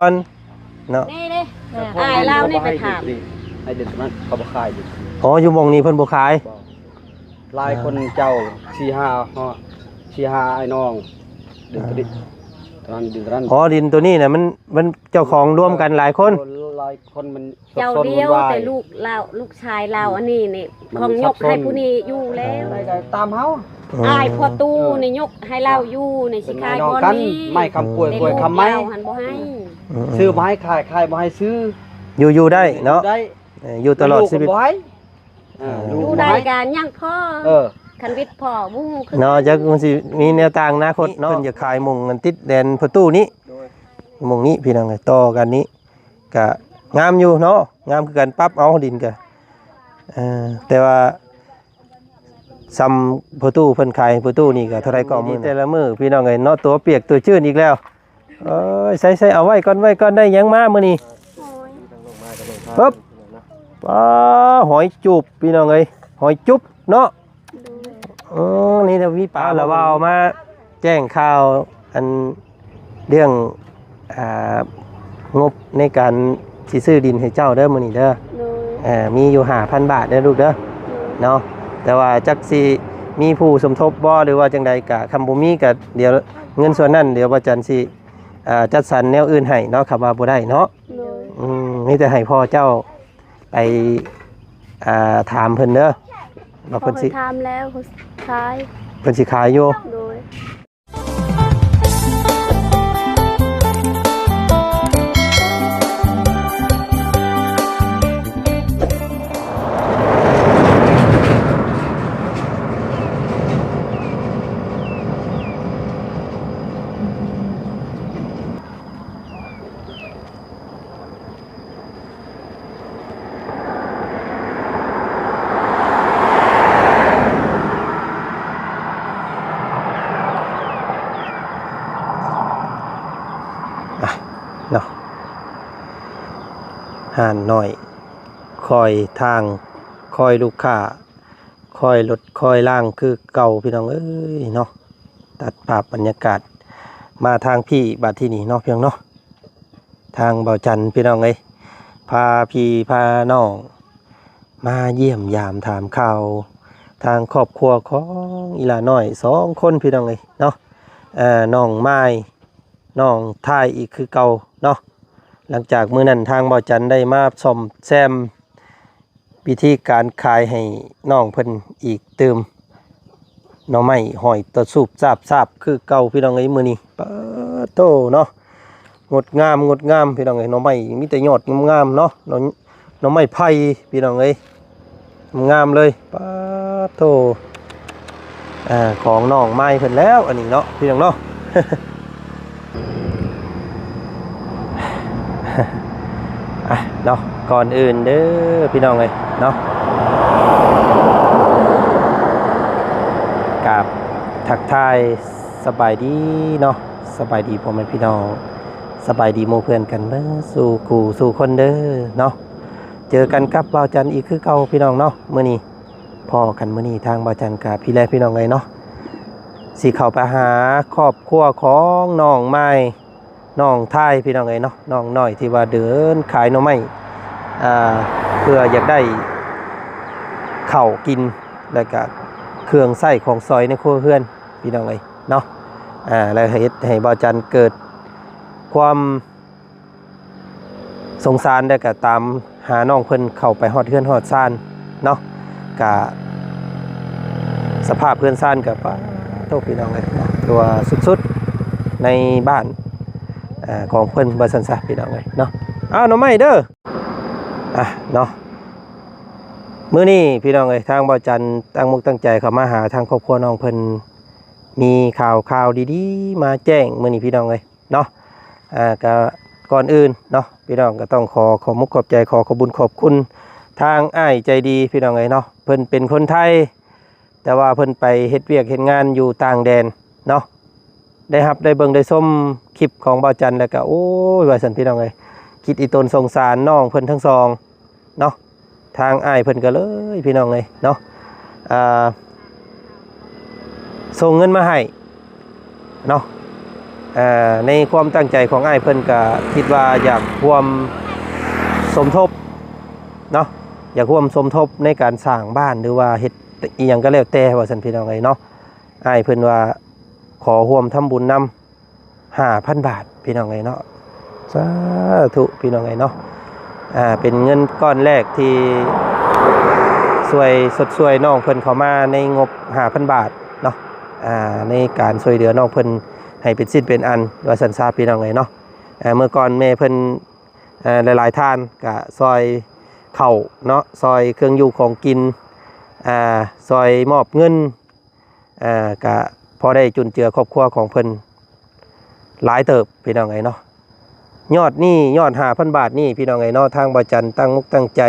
ກ່ອນເນາະ. ນີ້ເດ້ ເອີ ອ້າຍລາວນີ້ໄປຖາມ ໃຫ້ເດີນຕົວນັ້ນ ເຂົາບໍ່ຂາຍຢູ່. ອໍ ຢູ່ໝ່ອງນີ້ເພິ່ນບໍ່ຂາຍ. ບໍ່ ຫຼາຍຄົນເຈົ້າ ສີ່ຫ້າ ສີ່ຫ້າອ້າຍນ້ອງ ດິນຕົວນີ້ ອ່າ ຕົວນັ້ນ ດິນຕົວນັ້ນ. ອໍ ດິນຕົວນີ້ນະ ມັນ ມັນເຈົ້າຂອງລວມກັນຫຼາຍຄົນ. ເອີ ຫຼາຍຄົນ ມັນ ເຈົ້າດຽວ ແຕ່ລູກລາວ ລູກຊາຍລາວອັນນີ້ນີ້ ມັນ ຂອງຍົກໃຫ້ຜູ້ນີ້ຢູ່ແລ້ວ ໄດ້ຕາມເຮົາ. ອືມ ອ້າຍພໍ່ຕູ້ນີ້ຍົກໃຫ້ລາວຢູ່ນີ້ ຊິຂາຍບ່ອນນີ້ ໄມ້ຄຳກວຍ ກວຍຄຳໄມ້ ລູກລາວຫັ້ນບໍ່ໃຫ້. ອືມ ຊື້ບໍ່ໃຫ້ຂາຍ ຂາຍບໍ່ໃຫ້ຊື້. ຢູ່ ຢູ່ໄດ້ເນາະ ຢູ່ໄດ້ ເອີ ຢູ່ຕະຫຼອດຊີວິດ ແຕ່ລູກກໍບໍ່ໃຫ້. ເອີ ລູກ ຢູ່ໄດ້ກໍຍັງພໍ ເອີ ຄັນວິດພໍບໍ່ຮູ້ຄືເນາະ. ຈັກມັນຊິມີແນວທາງອະນາຄົດເນາະ. ເພິ່ນຢາກຂາຍໝ່ອງອັນຕິດແດນພໍ່ຕູ້ນີ້ ໂດຍ ໝ່ອງນີ້ພີ່ນ້ອງເອີຍ ຕໍ່ກັນນີ້ ກະງາມຢູ່ເນາະ ງາມຄືກັນ ປັບເອົາດິນກະ ເອີ ແຕ່ວ່າຊ່ຳພໍ່ຕູ້ເພິ່ນຂາຍໃຫ້ພໍ່ຕູ້ນີ້ກະເທົ່າໃດກໍມື້ ແຕ່ລະມື້ພີ່ນ້ອງເອີຍເນາະ ຕົວປຽກຕົວຈືນອີກແລ້ວ. ເອີຍ ໃສ່ໆ ເອົາໄວ້ກ່ອນ ໄວ້ກ່ອນ ໄດ້ຫຍັງມາມື້ນີ້? ໂອ້ຍ ປຶບ ປາ ຫອຍຈູບພີ່ນ້ອງເອີຍ ຫອຍຈູບເນາະ. ໂດຍ ເອີ ນີ້ລະມີປາ ລະວ່າເອົາມາແຈ້ງຂ່າວ ອັນ ເລື່ອງ ອ່າ ງົບໃນການຊິຊື້ດິນໃຫ້ເຈົ້າເດີມື້ນີ້ເດີ. ໂດຍ ເອີ ມີຢູ່ຫ້າພັນບາດເດີລູກເດີ ໂດຍ ເນາະ. ແຕ່ວ່າຈັກຊິມີຜູ້ສົມທົບບໍ່ ຫຼືວ່າຈັ່ງໃດກະ ຄັນບໍ່ມີກະ ດຽວເງິນສ່ວນນັ້ນ ດຽວບ່າວຈັນຊິ ອ່າ ຈັດສັນແນວອື່ນໃຫ້ເນາະ ຄັນວ່າບໍ່ໄດ້ເນາະ. ໂດຍ ອືມ ມີແຕ່ໃຫ້ພໍ່ເຈົ້າ ໄປ ອ່າ ຖາມເພິ່ນເດີ ວ່າເພິ່ນຊິ ເຂົາໄປຖາມແລ້ວ ເພິ່ນຊິຂາຍ ເພິ່ນຊິຂາຍຢູ່. ໂດຍ ອ່ະ ເນາະ ຮ້ານນ້ອຍ ຄອຍທາງ ຄອຍລູກຄ້າ ຄອຍລົດ ຄອຍລາງຄືເກົ່າ ພີ່ນ້ອງເອີຍເນາະ. ຕັດພາບບັນຍາກາດມາທາງພີ້ບາດທີນີ້ເນາະ ພີ່ນ້ອງເນາະ. ທາງບ່າວຈັນ ພີ່ນ້ອງເອີຍ ພາພີ່ພານ້ອງມາຢ້ຽມຢາມຖາມຂ່າວ ທາງຄອບຄົວຂອງອີ່ຫຼ້ານ້ອຍສອງຄົນ ພີ່ນ້ອງເອີຍເນາະ. ເອີ ນ້ອງມາຍ ນ້ອງທ້າຍອີກຄືເກົ່າເນາະ. ຫຼັງຈາກມື້ນັ້ນ ທາງບ່າວຈັນໄດ້ມາສ້ອມແຊມ ວິທີການຂາຍໃຫ້ນ້ອງເພິ່ນອີກຕື່ມ. ໜໍ່ໄມ້ຫອຍຕະສູບຊາບໆ ຄືເກົ່າ ພີ່ນ້ອງເອີຍ ມື້ນີ້ ປາໂທ້ເນາະ ງົດງາມ ງົດງາມ ພີ່ນ້ອງເອີຍ. ໜໍ່ໄມ້ມີແຕ່ຍອດງາມໆເນາະ ໜໍ່ ໜໍ່ໄມ້ໄຜ່ ພີ່ນ້ອງເອີຍ ງາມເລີຍ ປາໂທ້. ອ່າ ຂອງນ້ອງມາຍເພິ່ນແລ້ວ ອັນນີ້ເນາະ ພີ່ນ້ອງເນາະ. ອ່ະ ເນາະ ກ່ອນອື່ນເດີ ພີ່ນ້ອງເອີຍເນາະ ກາບທັກທາຍສະບາຍດີເນາະ ສະບາຍດີພໍ່ແມ່ພີ່ນ້ອງ ສະບາຍດີໝູ່ເພື່ອນກັນເບິດສູ່ຄູ່ສູ່ຄົນເດີເນາະ. ເຈີກັນກັບບ່າວຈັນອີກຄືເກົ່າ ພີ່ນ້ອງເນາະ ມື້ນີ້ ພໍ້ກັນມື້ນີ້ ທາງບ່າວຈັນກະພີ້ແລະ ພີ່ນ້ອງເອີຍເນາະ ຊິເຂົ້າໄປຫາຄອບຄົວຂອງນ້ອງມາຍ ນ້ອງທາຍ ພີ່ນ້ອງເອີຍເນາະ ນ້ອງນ້ອຍທີ່ວ່າເດີນຂາຍໜໍ່ໄມ້ ອ່າ ເພື່ອຢາກໄດ້ເຂົ້າກິນ ແລ້ວກະເຄື່ອງໃຊ້ຂອງສອຍໃນຄົວເຮືອນ ພີ່ນ້ອງເອີຍເນາະ. ອ່າ ແລ້ວເຮັດໃຫ້ບ່າວຈັນເກີດຄວາມ ສົງສານ ແລ້ວກະຕາມຫານ້ອງເພິ່ນເຂົ້າໄປຮອດເຮືອນຮອດຊານເນາະ. ກະສະພາບເຮືອນຊານກະ ປາໂທ້ ພີ່ນ້ອງເອີຍເນາະ ຖືວ່າສຸດໆໃນບ້ານ ເອີ ຂອງເພິ່ນວ່າຊັ້ນຊະ ພີ່ນ້ອງເອີຍເນາະ. ອ້າວ ໜໍ່ໄມ້ເດີ ອ່ະເນາະ ມື້ນີ້ ພີ່ນ້ອງເອີຍ ທາງບ່າວຈັນຕັ້ງອົກຕັ້ງໃຈເຂົ້າມາຫາທາງຄອບຄົວນ້ອງເພິ່ນ ມີຂ່າວ ຂ່າວດີໆມາແຈ້ງມື້ນີ້ ພີ່ນ້ອງເອີຍ ເນາະ. ອ່າ ກະກ່ອນອື່ນເນາະ ພີ່ນ້ອງ ກະຕ້ອງຂໍຂອບມຸກຂອບໃຈ ຂໍຂອບບຸນຂອບຄຸນທາງອ້າຍໃຈດີ ພີ່ນ້ອງເອີຍເນາະ. ເພິ່ນເປັນຄົນໄທ ແຕ່ວ່າເພິ່ນໄປເຮັດວຽກເຮັດງານຢູ່ຕ່າງແດນເນາະ ໄດ້ຮັບໄດ້ເບິ່ງໄດ້ຊົມຄລິບຂອງບ່າວຈັນ ແລ້ວກະ ໂອ້ຍ ວ່າຊັ້ນ ພີ່ນ້ອງເອີຍ ຄິດອີ່ຕົນສົງສານນ້ອງເພິ່ນທັງສອງ ເນາະ. ທາງອ້າຍເພິ່ນກໍເລີຍ ພີ່ນ້ອງເອີຍເນາະ ອ່າ ສົ່ງເງິນມາໃຫ້ເນາະ ອ່າ ໃນຄວາມຕັ້ງໃຈຂອງອ້າຍເພິ່ນກະຄິດວ່າຢາກຮ່ວມສົມທົບເນາະ ຢາກຮ່ວມສົມທົບໃນການສ້າງບ້ານ ຫຼືວ່າເຮັດອີ່ຫຍັງກໍແລ້ວແຕ່ວ່າຊັ້ນ ພີ່ນ້ອງເອີຍເນາະ. ອ້າຍເພິ່ນວ່າຂໍຮ່ວມທຳບຸນນຳ ຫ້າພັນບາດ ພີ່ນ້ອງເອີຍເນາະ. ສາທຸ ພີ່ນ້ອງເອີຍເນາະ. ອ່າ ເປັນເງິນກ້ອນແລກທີ່ຊ່ວຍ ຊົດຊ່ວຍນ້ອງເພິ່ນເຂົ້າມາໃນງົບຫ້າພັນບາດເນາະ. ອ່າ ໃນການຊ່ວຍເຫຼືອນ້ອງເພິ່ນໃຫ້ເປັນຊິ້ນເປັນອັນ ວ່າຊັ້ນຊະ ພີ່ນ້ອງເອີຍເນາະ. ເອີ ເມື່ອກ່ອນແມ່ເພິ່ນ ເອີ ຫຼາຍໆທ່ານກະຊ່ອຍເຂົ້າເນາະ ຊ່ອຍເຄື່ອງຢູ່ຂອງກິນ ອ່າ ຊ່ອຍມອບເງິນ ເອີ ກະພໍໄດ້ຈຸນເຈືອຄອບຄົວຂອງເພິ່ນຫຼາຍເຕີບ ພີ່ນ້ອງເອີຍເນາະ. ຍອດນີ້ ຍອດຫ້າພັນບາດນີ້ ພີ່ນ້ອງເອີຍເນາະ ທາງບ່າວຈັນຕັ້ງມຸກຕັ້ງໃຈ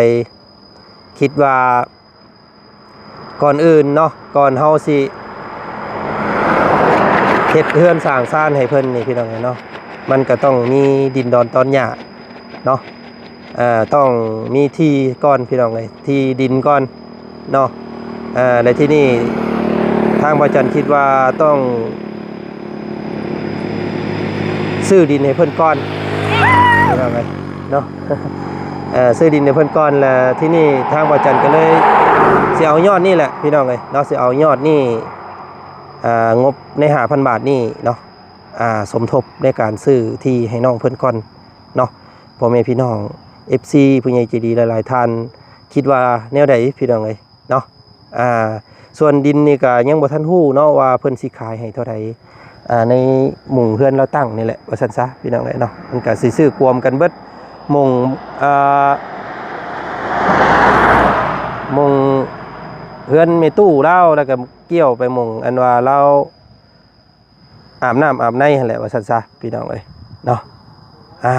ຄິດວ່າ ກ່ອນອື່ນເນາະ ກ່ອນເຮົາຊິເຮັດເຮືອນສ້າງຊານໃຫ້ເພິ່ນນີ້ ພີ່ນ້ອງເອີຍເນາະ ມັນກໍຕ້ອງມີດິນດອນຕອນຫຍ້າເນາະ. ເອີ ຕ້ອງມີທີ່ກ່ອນ ພີ່ນ້ອງເອີຍ ທີ່ດິນກ່ອນເນາະ. ເອີ ແລະທີ່ນີ້ທາງບ່າວຈັນຄິດວ່າຕ້ອງ ຊື້ດິນໃຫ້ເພິ່ນກ່ອນ ພີ່ນ້ອງເອີຍເນາະ. ເອີ ຊື້ດິນໃຫ້ເພິ່ນກ່ອນ ແລ້ວທີນີ້ທາງບ່າວຈັນກໍເລີຍຊິເອົາຍອດນີ້ແຫຼະ ພີ່ນ້ອງເອີຍເນາະ ຊິເອົາຍອດນີ້ ອ່າ ງົບໃນຫ້າພັນບາດນີ້ເນາະ ອ່າ ສົມທົບໃນການຊື້ທີ່ໃຫ້ນ້ອງເພິ່ນກ່ອນເນາະ. ພໍ່ແມ່ພີ່ນ້ອງ ເອັຟຊີ ຜູ້ໃຫຍ່ໃຈດີຫຼາຍໆທ່ານ ຄິດວ່າແນວໃດ ພີ່ນ້ອງເອີຍ? ເນາະ ອ່າ ສ່ວນດິນນີ້ກະຍັງບໍ່ທັນຮູ້ເນາະວ່າເພິ່ນຊິຂາຍໃຫ້ເທົ່າໃດ ອ່າ ໃນມຸງເຮືອນລາວຕັ້ງນີ້ແຫຼະ ວ່າຊັ້ນຊະ ພີ່ນ້ອງເອີຍເນາະ. ມັນກະຊິຊື້ກວມກັນເບິດ ມຸງ ອ່າ ມຸງເຮືອນແມ່ຕູ້ລາວ ແລ້ວກະກ່ຽວໄປມຸງອັນວ່າລາວ ອາບນ້ຳອາບໃນຫັ້ນແຫຼະ ວ່າຊັ້ນຊະ ພີ່ນ້ອງເອີຍເນາະ. ອ່າ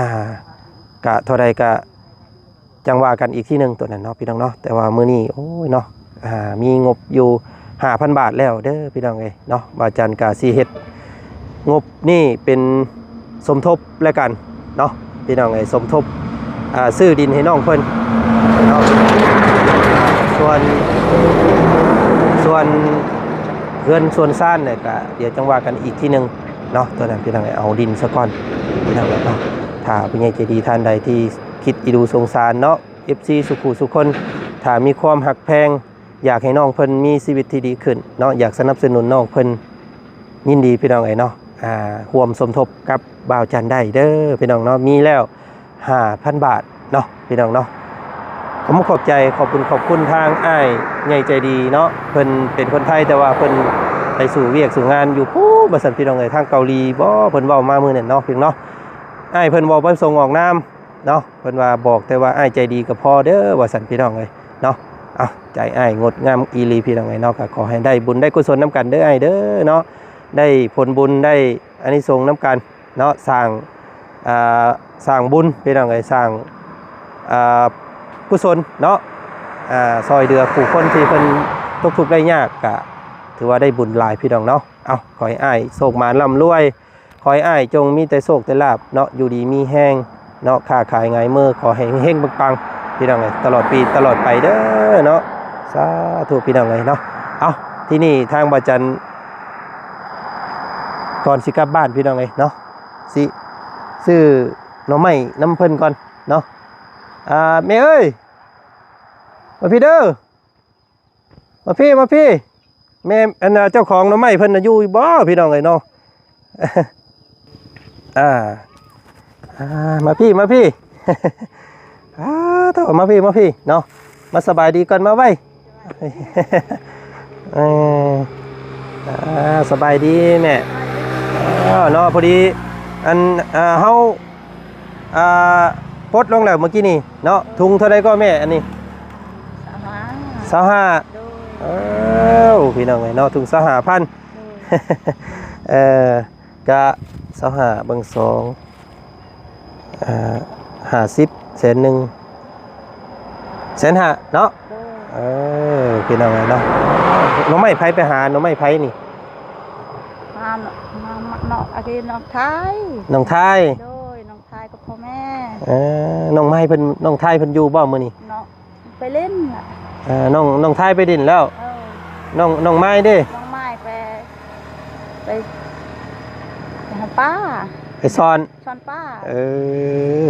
ກະເທົ່າໃດກະຈັ່ງວ່າກັນອີກທີໜຶ່ງໂຕນັ້ນເນາະ ພີ່ນ້ອງເນາະ. ແຕ່ວ່າມື້ນີ້ ໂອ້ຍເນາະ ອ່າ ມີງົບຢູ່ຫ້າພັນບາດແລ້ວເດີ ພີ່ນ້ອງເອີຍເນາະ. ບ່າວຈັນກະຊິເຮັດງົບນີ້ເປັນສົມທົບແລ້ວກັນເນາະ ພີ່ນ້ອງເອີຍ ສົມທົບ ອ່າ ຊື້ດິນໃຫ້ນ້ອງເພິ່ນເນາະ. ສ່ວນ ສ່ວນ ເຮືອນສ່ວນຊານນີ້ກະດຽວຈັ່ງວ່າກັນອີກທີໜຶ່ງເນາະ ໂຕນັ້ນ ພີ່ນ້ອງເອີຍ ເອົາດິນສາກ່ອນ ພີ່ນ້ອງເອີຍເນາະ. ຖ້າຜູ້ໃຫຍ່ໃຈດີທ່ານໃດທີ່ຄິດອີດູສົງສານເນາະ ເອັຟຊີ ສູ່ຄູ່ສູ່ຄົນ ຖ້າມີຄວາມຮັກແພງ ຢາກໃຫ້ນ້ອງເພິ່ນມີຊີວິດທີ່ດີຂຶ້ນເນາະ ຢາກສະໜັບສະໜູນນ້ອງເພິ່ນ ຍິນດີ ພີ່ນ້ອງເອີຍເນາະ ອ່າ ຮ່ວມສົມທົບກັບບ່າວຈັນໄດ້ເດີ ພີ່ນ້ອງເນາະ. ມີແລ້ວ ຫ້າພັນບາດເນາະ ພີ່ນ້ອງເນາະ. ຂໍຂອບໃຈ ຂອບຄຸນ ຂອບຄຸນທາງອ້າຍໃຫຍ່ໃຈດີເນາະ ເພິ່ນເປັນຄົນໄທ ແຕ່ວ່າເພິ່ນໄປສູ່ວຽກສູ່ງານຢູ່ພຸ້ນ ວ່າຊັ້ນ ພີ່ນ້ອງເອີຍ ທາງເກົາຫຼີບໍ ເພິ່ນເວົ້າມາມື້ນັ້ນເນາະ ພີ່ນ້ອງເນາະ. ອ້າຍເພິ່ນບໍ່ປະສົງອອກນາມເນາະ ເພິ່ນວ່າບອກແຕ່ວ່າອ້າຍໃຈດີກໍພໍເດີ ວ່າຊັ້ນ ພີ່ນ້ອງເອີຍເນາະ. ເອົາ ໃຈອ້າຍງົດງາມອີ່ຫຼີ ພີ່ນ້ອງເອີຍເນາະ. ກໍຂໍໃຫ້ໄດ້ບຸນໄດ້ກຸສົນນຳກັນເດີອ້າຍເດີເນາະ ໄດ້ຜົນບຸນ ໄດ້ອານິສົງນຳກັນ ເນາະ ສ້າງ ອ່າ ສ້າງບຸນ ພີ່ນ້ອງເອີຍ ສ້າງ ອ່າ ກຸສົນເນາະ ອ່າ ຊ່ອຍເຫຼືອຜູ້ຄົນທີ່ເພິ່ນຕົກທຸກໄດ້ຍາກ ກະຖືວ່າໄດ້ບຸນຫຼາຍ ພີ່ນ້ອງເນາະ. ເອົາ ຂໍໃຫ້ອ້າຍໂຊກໝານລ່ຳລວຍ ຂໍໃຫ້ອ້າຍຈົ່ງມີແຕ່ໂຊກແຕ່ລາບເນາະ ຢູ່ດີມີແຮງເນາະ ຄ້າຂາຍງ່າຍມື ຂໍໃຫ້ເຮັງໆປັງໆ ພີ່ນ້ອງເອີຍ ຕະຫຼອດປີຕະຫຼອດໄປເດີເນາະ. ສາທຸ ພີ່ນ້ອງເອີຍເນາະ. ເອົາ ທີນີ້ທາງບ່າວຈັນ ກ່ອນຊິກັບບ້ານ ພີ່ນ້ອງເອີຍເນາະ ຊິຊື້ໜໍ່ໄມ້ນຳເພິ່ນກ່ອນເນາະ. ອ່າ ແມ່ເອີຍ ມາພີ້ເດີ ມາພີ້ ມາພີ້ ແມ່ ອັນ ເຈົ້າຂອງໜໍ່ໄມ້ເພິ່ນນະຢູ່ບໍ່ ພີ່ນ້ອງເອີຍເນາະ. ອ່າ ອ່າ ມາພີ້ ມາພີ້ ອ່າ ໂທ້ ມາພີ້ ມາພີ້ເນາະ ມາສະບາຍດີກ່ອນ ມາໄວ ເອີ ອ່າ ສະບາຍດີແມ່. ເອີ ເນາະ ພໍດີ ອັນ ອ່າ ເຮົາ ອ່າ ປົດລົງແລ້ວມື້ກີ້ນີ້ເນາະ. ທຸງເທົ່າໃດກໍແມ່ອັນນີ້? ຊາວຫ້າ ຊາວຫ້າ ໂດຍ ເອີ ພີ່ນ້ອງເອີຍເນາະ ທຸງຊາວຫ້າພັນ ໂດຍ ເອີ ກະຊາວຫ້າ ເບິ່ງສອງ ອ່າ ຫ້າສິບ ແສນໜຶ່ງ ແສນຫ້າເນາະ. ໂດຍ ເອີ ພີ່ນ້ອງເອີຍເນາະ ໜໍ່ໄມ້ໃຜໄປຫາ ໜໍ່ໄມ້ໃຜນີ້? ຫາ ມາ ມາ ນ້ອງ ອັນນີ້ນ້ອງຊາຍ ນ້ອງຊາຍ ໂດຍ ນ້ອງຊາຍກັບພໍ່ແມ່ ເອີ ນ້ອງໄມ້ເພິ່ນ ນ້ອງຊາຍເພິ່ນຢູ່ບໍ່ມື້ນີ້? ເນາະ ໄປຫຼິ້ນລະ ເອີ ນ້ອງ ນ້ອງຊາຍໄປຫຼິ້ນແລ້ວ ເອີ ນ້ອງ ນ້ອງໄມ້ເດ້? ນ້ອງໄມ້ໄປ ໄປ ໄປຫາ ປາ ໄປຊ່ອນ ຊ່ອນປາ. ເອີ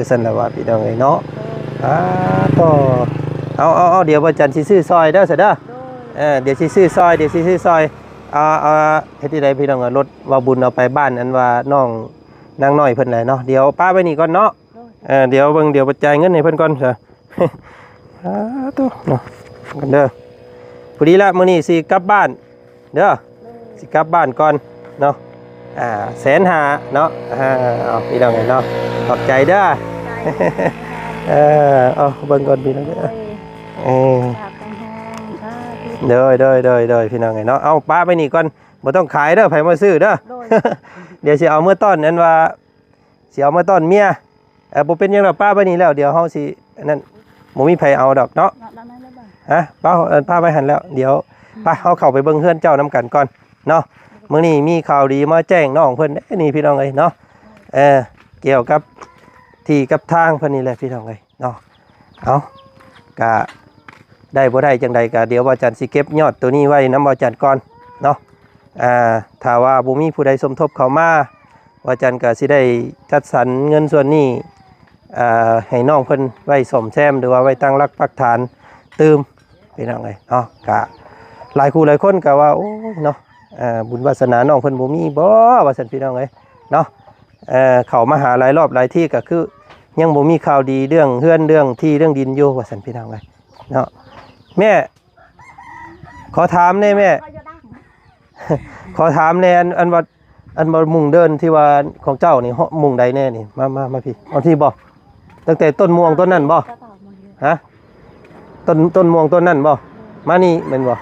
ຊັ້ນລະວ່າພີ່ນ້ອງເອີຍເນາະ. ໂດຍ ອາ ໂຕ ເອົາ ເອົາ ເອົາ ດຽວບ່າວຈັນຊິຊື້ຊ່ອຍເດີ ຊະເດີ. ໂດຍ ເອີ ດຽວຊິຊື້ຊ່ອຍ ດຽວຊິຊື້ຊ່ອຍ. ອ່າ ອ່າ ເຮັດຈັ່ງໃດພີ່ນ້ອງ ລົດວ່າບຸນເອົາໄປບ້ານ ອັນວ່ານ້ອງນາງນ້ອຍເພິ່ນແຫຼະເນາະ. ດຽວປະໄວ້ນີ້ກ່ອນເນາະ. ໂດຍ ເອີ ດຽວເບິ່ງ ດຽວໄປຈ່າຍເງິນໃຫ້ເພິ່ນກ່ອນຊະ. ອາ ໂຕເນາະ ກັນເດີ. ພໍດີລະ ມື້ນີ້ຊິກັບບ້ານເດີ ໂດຍ ຊິກັບບ້ານກ່ອນເນາະ. ອ່າ ແສນຫ້າເນາະ. ອ່າ ເອົາ ພີ່ນ້ອງເອີຍເນາະ ຂອບໃຈເດີ. ເອີ ເອົາ ເບິ່ງກ່ອນພີ່ນ້ອງເອີຍ. ໂດຍ ເອີ ສາທຸ ໂດຍ ໂດຍ ໂດຍ ໂດຍ ພີ່ນ້ອງເອີຍເນາະ. ເອົາ ປະໄວ້ນີ້ກ່ອນ ບໍ່ຕ້ອງຂາຍເດີ ໃຜມາຊື້ເດີ. ໂດຍ ດຽວຊິເອົາເມືອຕ້ອນ ອັນວ່າ ຊິເອົາມາຕ້ອນເມຍ. ເອີ ບໍ່ເປັນຫຍັງດອກ ປະໄວ້ນີ້ແລ້ວ ດຽວເຮົາຊິອັນນັ້ນ ບໍ່ມີໃຜເອົາດອກເນາະ. ຮະ ປະ ເອີ ປະໄວ້ຫັ້ນແລ້ວ ດຽວ ອືມ ໄປ ເຮົາເຂົ້າໄປເບິ່ງເຮືອນເຈົ້ານຳກັນກ່ອນເນາະ. ມື້ນີ້ມີຂ່າວດີມາແຈ້ງນ້ອງເພິ່ນເດ້ນີ້ ພີ່ນ້ອງເອີຍເນາະ. ເອີ ກ່ຽວກັບທີ່ກັບທາງເພິ່ນນີ້ແຫຼະ ພີ່ນ້ອງເອີຍເນາະ. ເອົາ ກະໄດ້ບໍ່ໄດ້ຈັ່ງໃດ ກະດຽວບ່າວຈັນຊິເກັບຍອດໂຕນີ້ໄວ້ນຳບ່າວຈັນກ່ອນເນາະ. ອ່າ ຖ້າວ່າບໍ່ມີຜູ້ໃດສົມທົບເຂົ້າມາ ບ່າວຈັນກະຊິໄດ້ຈັດສັນເງິນສ່ວນນີ້ ອ່າ ໃຫ້ນ້ອງເພິ່ນໄວ້ສ້ອມແຊມ ຫຼືວ່າໄວ້ຕັ້ງຫຼັກປັກຖານຕື່ມ ພີ່ນ້ອງເອີຍເນາະ. ກະຫຼາຍຄູ່ຫຼາຍຄົນກະວ່າ ໂອ້ຍເນາະ ອ່າ ບຸນວາສະໜານ້ອງເພິ່ນບໍ່ມີບໍ່ ວ່າຊັ້ນ ພີ່ນ້ອງເອີຍເນາະ. ເອີ ເຂົ້າມາຫາຫຼາຍລອບຫຼາຍທີກະຄືຍັງບໍ່ມີຂ່າວດີເລື່ອງເຮືອນເລື່ອງທີ່ເລື່ອງດິນຢູ່ ວ່າຊັ້ນ ພີ່ນ້ອງເອີຍເນາະ. ແມ່ ຂໍຖາມແດ່ແມ່ ຂໍຖາມແດ່ ອັນ ອັນວ່າ ອັນວ່າມຸງເດີ່ນທີ່ວ່າຂອງເຈົ້ານີ້ ມຸງໃດແດ່ນີ້? ມາ ມາ ມາພີ້ ເອົາທີ່ບໍ່? ຕັ້ງແຕ່ຕົ້ນມ່ວງຕົ້ນນັ້ນບໍ່? ຮະ? ຕົ້ນ ຕົ້ນມ່ວງຕົ້ນນັ້ນບໍ່? ມານີ້ແມ່ນບໍ່?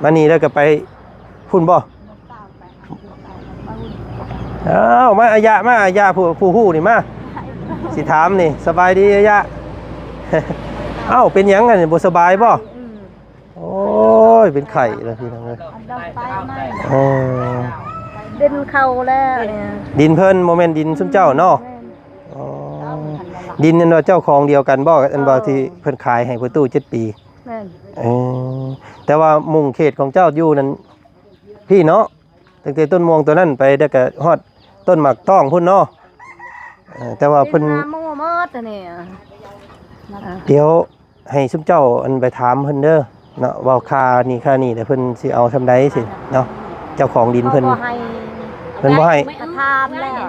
ມານີ້ແລ້ວກໍໄປພຸ້ນບໍ່? ອ້າວ ມາອາຍະ ມາອາຍະ ຜູ້ ຜູ້ຮູ້ນີ້ມາ ຊິຖາມນີ້. ສະບາຍດີອາຍະ. ອ້າວ ເປັນຫຍັງອັນນີ້ ບໍ່ສະບາຍບໍ່? ອືມ ໂອ້ຍ ເປັນໄຂ້ແລ້ວພີ່ນ້ອງເອີຍ. ອັນດອກໄຟໄໝ້ ເອີ ດິນເຂົາແລ້ວນີ້ ດິນເພິ່ນ ບໍ່ແມ່ນດິນຊຸມເຈົ້າເນາະ. ແມ່ນ ອໍ ດິນນັ້ນວ່າເຈົ້າຂອງດຽວກັນບໍ່? ອັນວ່າ ເອີ ທີ່ເພິ່ນຂາຍໃຫ້ພໍ່ຕູ້ເຈັດປີ. ແມ່ນ ເອີ ແຕ່ວ່າມຸງເຂດຂອງເຈົ້າຢູ່ນັ້ນພີ້ເນາະ ຕັ້ງແຕ່ຕົ້ນມ່ວງຕົວນັ້ນໄປ ແລ້ວກໍຮອດຕົ້ນໝາກຕ້ອງພຸ້ນເນາະ. ເອີ ແຕ່ວ່າເພິ່ນ ດິນນາໝູ່ໝົດອັນນີ້ ດຽວ ໃຫ້ຊຸມເຈົ້າ ອັນ ໄປຖາມເພິ່ນເດີເນາະ ເວົ້າຄ່ານີ້ຄ່ານີ້ ແລ້ວເພິ່ນຊິເອົາສ່ຳໃດຊີ້ເນາະ. ເຈົ້າຂອງດິນເພິ່ນ ເຂົາບໍ່ໃຫ້ ເພິ່ນບໍ່ໃຫ້ ຖາມແລ້ວ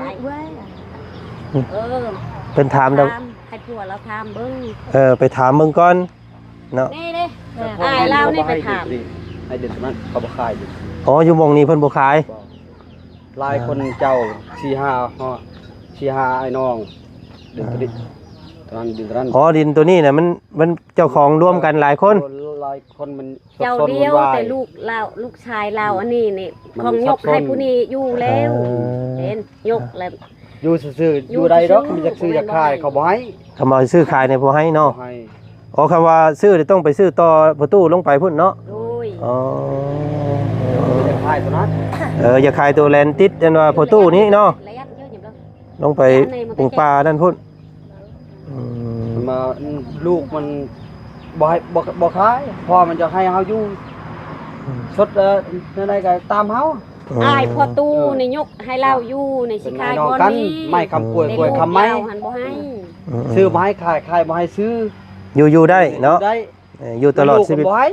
ອືມ ເອີ ເພິ່ນຖາມແລ້ວ ຖາມ ໃຫ້ຜົວລາວຖາມເບິ່ງ. ເອີ ໄປຖາມເບິ່ງກ່ອນເນາະ. ນີ້ເດ້ ອ້າຍລາວນີ້ໄປຖາມ ໃຫ້ດິນຕົວນັ້ນເຂົາບໍ່ຂາຍ. ອໍ ຢູ່ໝ່ອງນີ້ເພິ່ນບໍ່ຂາຍ ບໍ່. ຫຼາຍຄົນເຈົ້າ ສີ່ຫ້າ ສີ່ຫ້າອ້າຍນ້ອງ ດິນຕົວນີ້ ອ່າ ຕົວນັ້ນ ດິນຕົວນັ້ນ. ອໍ ດິນຕົວນີ້ນະ ມັນ ມັນເຈົ້າຂອງລວມກັນຫຼາຍຄົນ ເອີ ຫຼາຍຄົນ ມັນ ເຈົ້າດຽວ ສົກສົນວຸ່ນວາຍ ແຕ່ລູກລາວ ລູກຊາຍລາວ ອືມ ອັນນີ້ນີ້ ມັນ ຂອງຍົກ ສັບສົນ ໃຫ້ຜູ້ນີ້ຢູ່ແລ້ວ. ເອີ ເຫັນ ຍົກແລ້ວ ຢູ່ຊື່ໆ ຢູ່ໄດ້ດອກ ຢູ່ຊື່ໆ ມັນຢາກຊື້ຢາກຂາຍ ບໍ່ແມ່ນວ່າ ເຂົາບໍ່ໃຫ້. ຄັນວ່າຊື້ຂາຍນີ້ບໍ່ໃຫ້ເນາະ ບໍ່ໃຫ້. ອໍ ຄັນວ່າຊື້ນີ້ຕ້ອງໄປຊື້ຕໍ່ພໍ່ຕູ້ລົງໄປພຸ້ນເນາະ. ໂດຍ ອໍ ຢາກຂາຍຕົວນັ້ນ ເອີ ຢາກຂາຍຕົວແລນຕິດ ອັນວ່າພໍ່ຕູ້ນີ້ເນາະ ແລນເຍອະຢູ່ເນາະ ລົງໄປ ອັນນີ້ມັນ ປຸງປ່ານັ້ນພຸ້ນ. ອືມ ມັນມາ ລູກມັນບໍ່ໃຫ້ ບໍ່ ບໍ່ຂາຍ ເພາະມັນຈະໃຫ້ເຮົາຢູ່ ອືມ ສົດ ເອີ ແນວໃດກໍຕາມເຮົາ. ອືມ ອ້າຍພໍ່ຕູ້ນີ້ຍົກໃຫ້ລາວຢູ່ນີ້ ຊິຂາຍບ່ອນນີ້ ໄມ້ຄຳກວຍ ກວຍຄຳໄມ້ ລູກລາວຫັ້ນບໍ່ໃຫ້. ອືມ ຊື້ບໍ່ໃຫ້ຂາຍ ຂາຍບໍ່ໃຫ້ຊື້ ຢູ່ ຢູ່ໄດ້ເນາະ ຢູ່ໄດ້ ເອີ ຢູ່ຕະຫຼອດຊີວິດ ແຕ່ລູກກໍບໍ່ໃຫ້.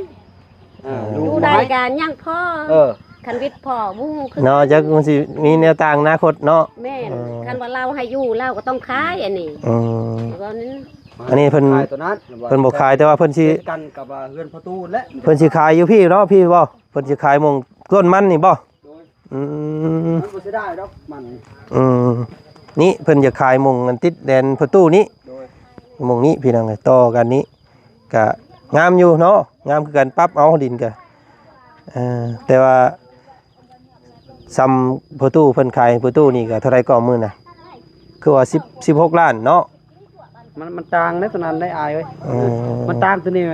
ເອີ ເອີ ລູກ ຢູ່ໄດ້ກໍຍັງພໍ ເອີ ຄັນວິດພໍບໍ່ຮູ້ຄືເນາະ ຈັກມັນຊິມີແນວຕ່າງອະນາຄົດເນາະ. ແມ່ນ ເອີ ຄັນວ່າລາວໃຫ້ຢູ່ ລາວກໍຕ້ອງຂາຍອັນນີ້. ອືມ ອັນນີ້ເພິ່ນ ຂາຍຕົວນັ້ນ ເພິ່ນບໍ່ຂາຍ ແຕ່ວ່າເພິ່ນຊິ ເປັນກັນກັບວ່າເຮືອນພໍ່ຕູ້ແຫຼະ ເພິ່ນຊິຂາຍຢູ່ພີ້ເນາະ ພີ້ບໍ່? ເພິ່ນຊິຂາຍໝ່ອງຕົ້ນມັນນີ້ບໍ່? ໂດຍ ອືມ ມັນບໍ່ເສຍດາຍດອກມັນ. ອືມ ນີ້ເພິ່ນຢາກຂາຍໝ່ອງອັນຕິດແດນພໍ່ຕູ້ນີ້. ໂດຍ ໝ່ອງນີ້ພີ່ນ້ອງເອີຍ ຕໍ່ກັນນີ້ກະງາມຢູ່ເນາະ ງາມຄືກັນ ປັບເອົາດິນກະ ເອີ ແຕ່ວ່າສ່ຳພໍ່ຕູ້ເພິ່ນຂາຍໃຫ້ພໍ່ຕູ້ນີ້ກະເທົ່າໃດກໍມື້ນະ? ຄືວ່າສິບ ສິບຫົກລ້ານເນາະ. ມັນ ມັນຕ່າງໃນຕົວນັ້ນໄດ໋ອ້າຍເອີຍ. ເອີ ມັນຕ່າງຕົວນີ້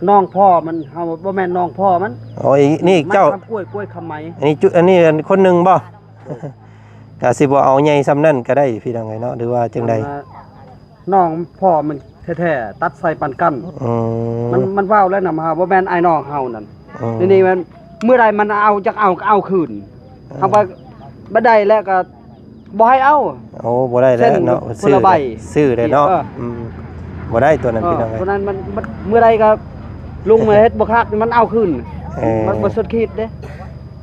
ນ້ອງພໍ່ມັນ ເຮົາບໍ່ແມ່ນນ້ອງພໍ່ມັນ. ອໍ ນີ້ເຈົ້າ ຄຳກວຍ ກວຍຄຳໄມ້ ອັນນີ້ຈຸ ອັນນີ້ອັນຄົນໜຶ່ງບໍ່? ກະຊິບໍ່ເອົາໃຫຍ່ສ່ຳນັ້ນກະໄດ້ພີ່ນ້ອງເອີຍເນາະ ຫຼືວ່າຈັ່ງໃດ? ນ້ອງພໍ່ມັນແທ້ໆ ຕັດໃສ່ປັນກັນ. ອືມ ມັນ ມັນເວົ້າແລ້ວນຳເຮົາ ບໍ່ແມ່ນອ້າຍນ້ອງເຮົານັ້ນ. ອືມ ນີ້ ນີ້ມັນ ມື້ໃດມັນເອົາ ຢາກເອົາກໍເອົາຄືນ. ເອີ ເຮົາວ່າ ບໍ່ໄດ້ແລ້ວກໍບໍ່ໃຫ້ເອົາ. ໂອ້ ບໍ່ໄດ້ແລ້ວເນາະ. ເຊັນຄົນລະໃບ ຊື້ເລີຍເນາະ. ເອີ ອືມ ບໍ່ໄດ້ຕົວນັ້ນ ເອີ ພີ່ນ້ອງເອີຍ. ຕົວນັ້ນມັນ ມັນ ມື້ໃດກໍລຸງມາເຮັດບໍ່ຄັກ ມັນເອົາຄືນ. ເອີ ມັນບໍ່ສຸດຂີດເດ້.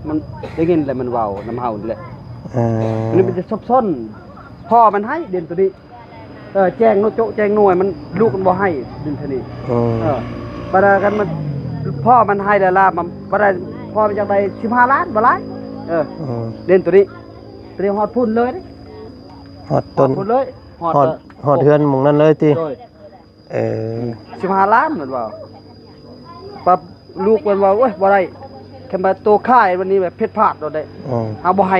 ມັນໄດ້ຍິນແລ້ວມັນເວົ້ານຳເຮົານີ້ແຫຼະ. ເອີ ອັນນີ້ມັນຈະສົບສົນ. ພໍ່ມັນໃຫ້ເດນໂຕນີ້. ເອີ ແຈ້ງໂນໂຈະແຈ້ງໜ່ວຍມັນ ລູກມັນບໍ່ໃຫ້ດິນເທື່ອນີ້. ອືມ ເອີ ບັດນັ້ນຄັນມັນ ພໍ່ມັນໃຫ້ແລ້ວລະ ມັນບໍ່ໄດ້. ພໍ່ມັນຢາກໄດ້ສິບຫ້າລ້ານ ບໍ່ຫຼາຍ. ເອີ ອືມ ເດນໂຕນີ້ ໂຕນີ້ຮອດພຸ້ນເລີຍເດ້. ຮອດຕົ້ນ ຮອດພຸ້ນເລີຍ ຮອດ ຮອດ ເອີ ຮອດເຮືອນໝ່ອງນັ້ນເລີຍຕິ? ໂດຍ. ເອີ ອືມ ສິບຫ້າລ້ານມັນວ່າ. ປັບ ລູກເພິ່ນວ່າ ໂອ້ຍ ບໍ່ໄດ້ ຄັນວ່າໂຕຂາຍວັນນີ້ແບບຜິດພາດໂລດເດ້. ອືມ ເຮົາບໍ່ໃຫ້